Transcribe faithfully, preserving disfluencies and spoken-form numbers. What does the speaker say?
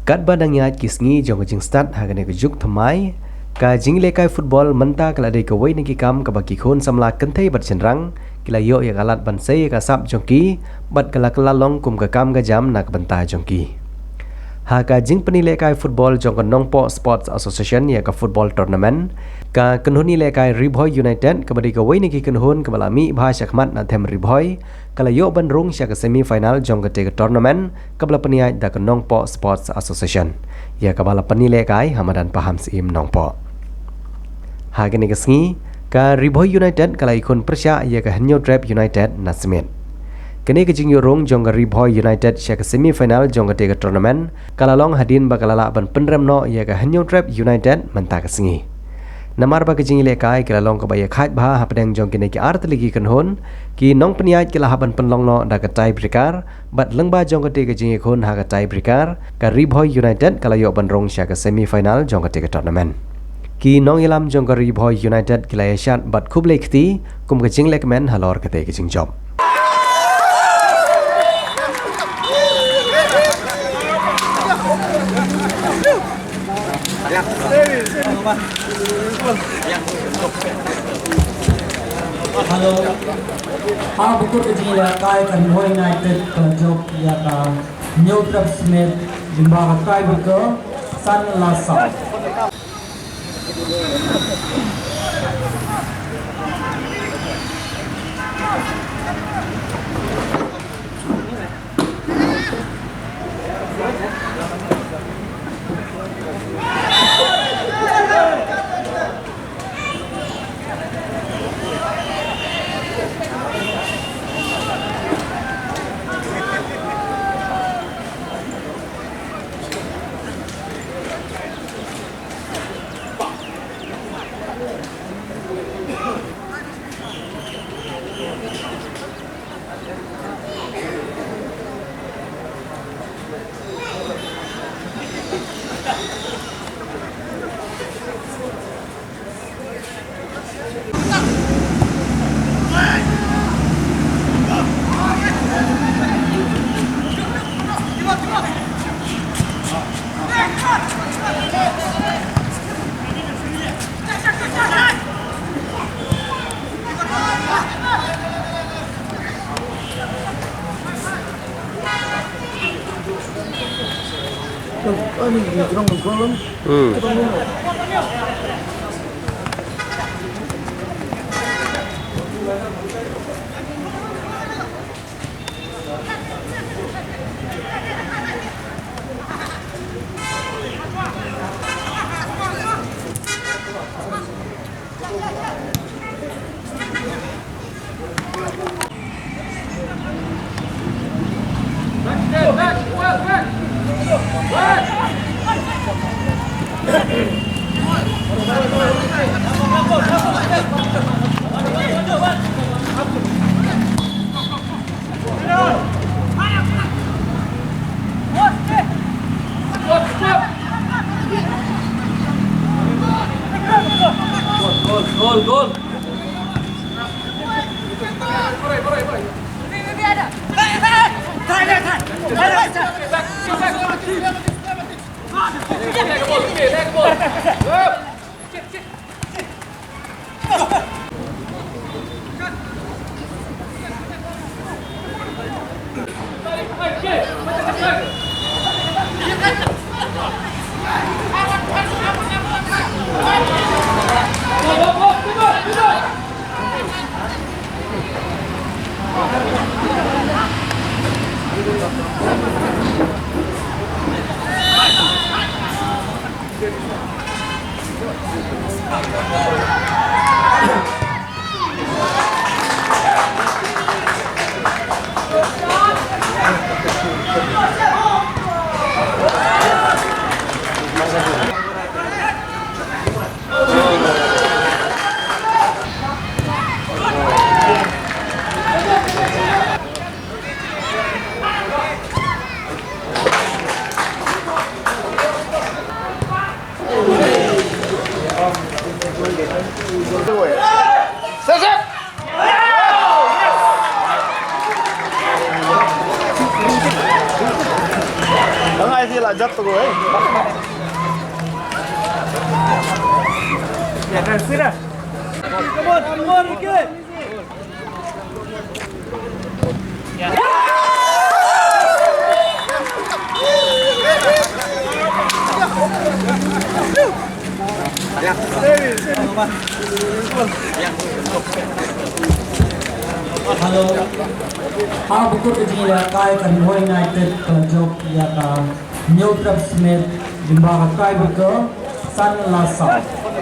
Katba dang ïaid ki sngi jong ka jingstad ha kane ka juk thymmai, ka jingïalehkai football mynta ka la dei kawei na ki kam kaba ki khun samla kynthei bad shynrang ki la ïoh ïa ka lad ban sei ïa ka sap jong ki bad ka la kylla long kum ka kam ka jam na ka bynta jong ki. Ha ka jingpynïalehkai football jong ka Nongpoh Sports Association ïa ka football tournament, ka kynhun ïalehkai Ri Bhoi United kaba dei kawei na ki kynhun kaba la mih bha shakhmat na them Ri Bhoi, ka la ïoh ban rung sha ka semi final jong katei ka tournament kaba la pynïaid da ka Nongpoh Sports Association, ïa kaba la pynïalehkai ha madan Pahamsyiem Nongpoh. Ha kane ka sngi, ka Ri Bhoi United ka la ïakhun pyrshah ïa ka Hynñiewtrep United na Smit. Kane ka jingïoh rung jong ka Ri Bhoi United sha ka semi final jong katei ka tournament ka la long hadien ba ka la lah ban pynrem noh ïa ka Hynñiewtrep United mynta ka sngi. Namar ba ka jingïalehkai ka la long kaba ïakhaid bha hapdeng jong kine ki artylli ki kynhun, ki nongpynïaid ki la hap ban pynlong noh da ka tie breaker, bad lyngba jong katei ka jingïakhun ha ka tie breaker, ka Ri Bhoi United ka la ïoh ban rung sha ka semi final jong katei ka tournament. Ki nongïalam jong ka Ri Bhoi United ki la ïashad bad khublei kti kum ka jinglehkmen halor katei ka jingjop. Hello. Ha ka por ka jingïalehkai ka Ri Bhoi United ka la jop ïa ka Hynñiewtrep Smit lyngba ka tie breaker, san la saw. Gol, gol, gol. Jap tu, eh. Ya, kan, sini. Come on, come on, Ricky. Hello. Ha, bukut ka jingïalehkai ka Ri Bhoi United ka la jop ïa ka Hynñiewtrep Smit lyngba ka tiebreaker san la saw.